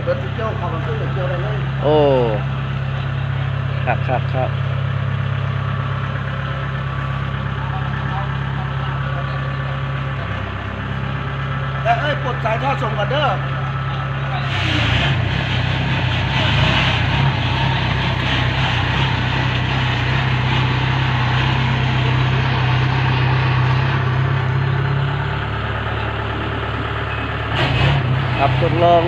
ເບິດຊິກ່ຽວເຂົ້າມັນຄືຈະກ່ຽວໄດ້ເລີຍ. ໂອ້ ຄັກໆໆ ແຕ່ເອີຍ ປົດສາຍທໍ່ສົ່ງກ່ອນເດີ. ຂັບທົດລອງ.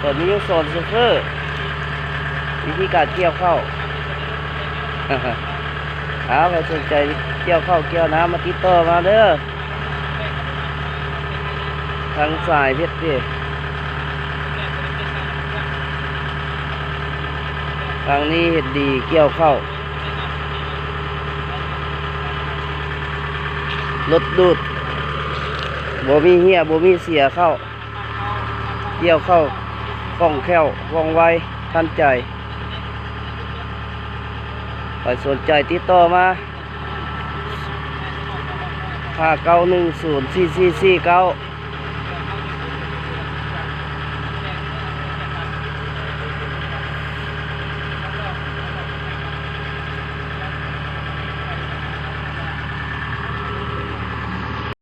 ຕອນນີ້ຍັງສອນໂຊເຟີວິທີການກ່ຽວເຂົ້າ. ເອົາ ໃຜສົນໃຈກ່ຽວເຂົ້າກ່ຽວນາ ມາຕິດຕໍ່ມາເດີ. ທາງສາຍເພັດເດ ທາງນີ້ເຮັດດີກ່ຽວເຂົ້າ ລົດດູດ ບໍ່ມີເຫ້ຍ ບໍ່ມີເສຍເຂົ້າ ກ່ຽວເຂົ້າຄ່ອງແຄ້ວ ວ່ອງໄວ ທັນໃຈ. ໃຜສົນໃຈຕິດຕໍ່ມາ ຫ້າເກົ້າໜຶ່ງສູນ ສີ່ສີ່ສີ່ເກົ້າ.